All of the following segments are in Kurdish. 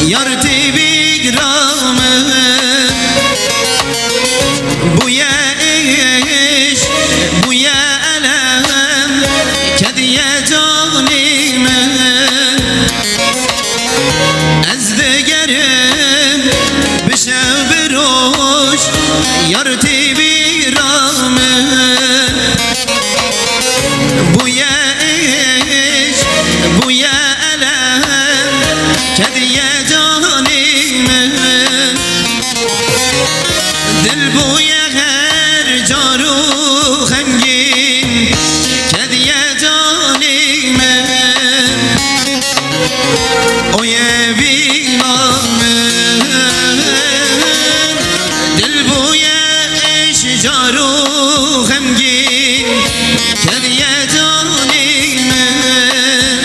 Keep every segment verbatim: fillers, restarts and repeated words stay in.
Yar tê bîra min, bûye îşq, bûye elem, kediye canê min. Ez digerim bi şev bi roj, yar tê bîra min. Bûye îşq, bûye elem, kediye canê min. Dil bûye her car û xemgîn, kediye canê min. Oye vîna min, dil bûye eşcar û xemgîn, kediye canê min.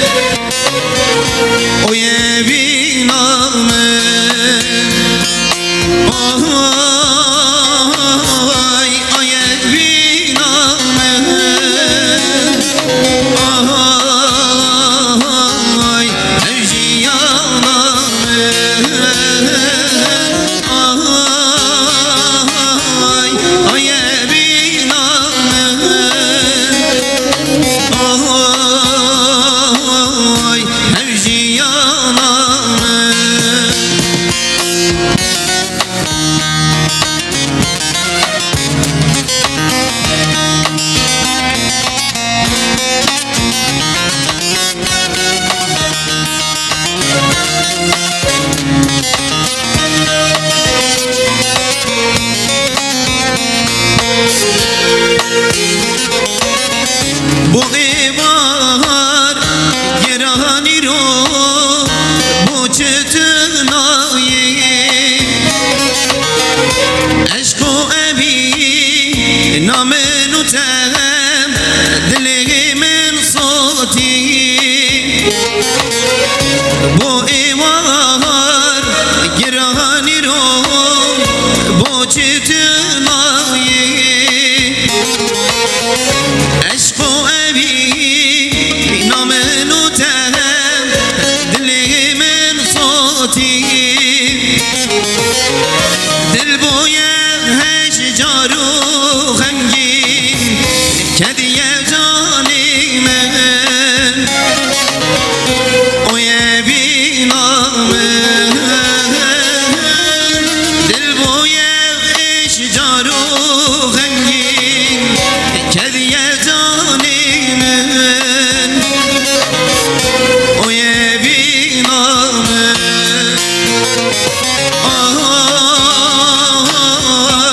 Oye vîna min. Oy, oye vîna min. Oy, ev jiyana min. Oy, oye vîna min. Oy, ev jiyana min. Bo êvar giranî ro, bo çi tu nayê? Eşq û evî na min û te, dilê min sotî. Bo êwar giranî ro, bo çi tu nayê? Eşq û evî na min û te, dilê min sotî. Dil bûye heş car û xemgîn, kediye canê min. Oye vîna min, dil bûye heş car û xemgîn, kediye canê min. Oye vîna min.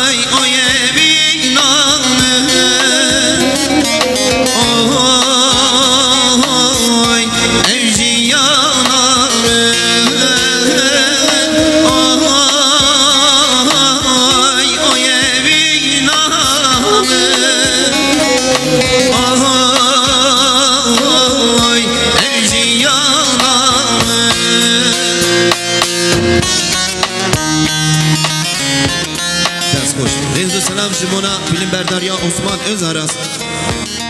Oy, oye vîna min. Oy, ev jiyana min. Oy, oye vîna min. Oy, ev jiyana min. Dest xweş. Rêz û selam ji bona fîlmberdariya Osman Özaras.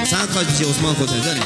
Saet xweş dije Osman Koçer, canê.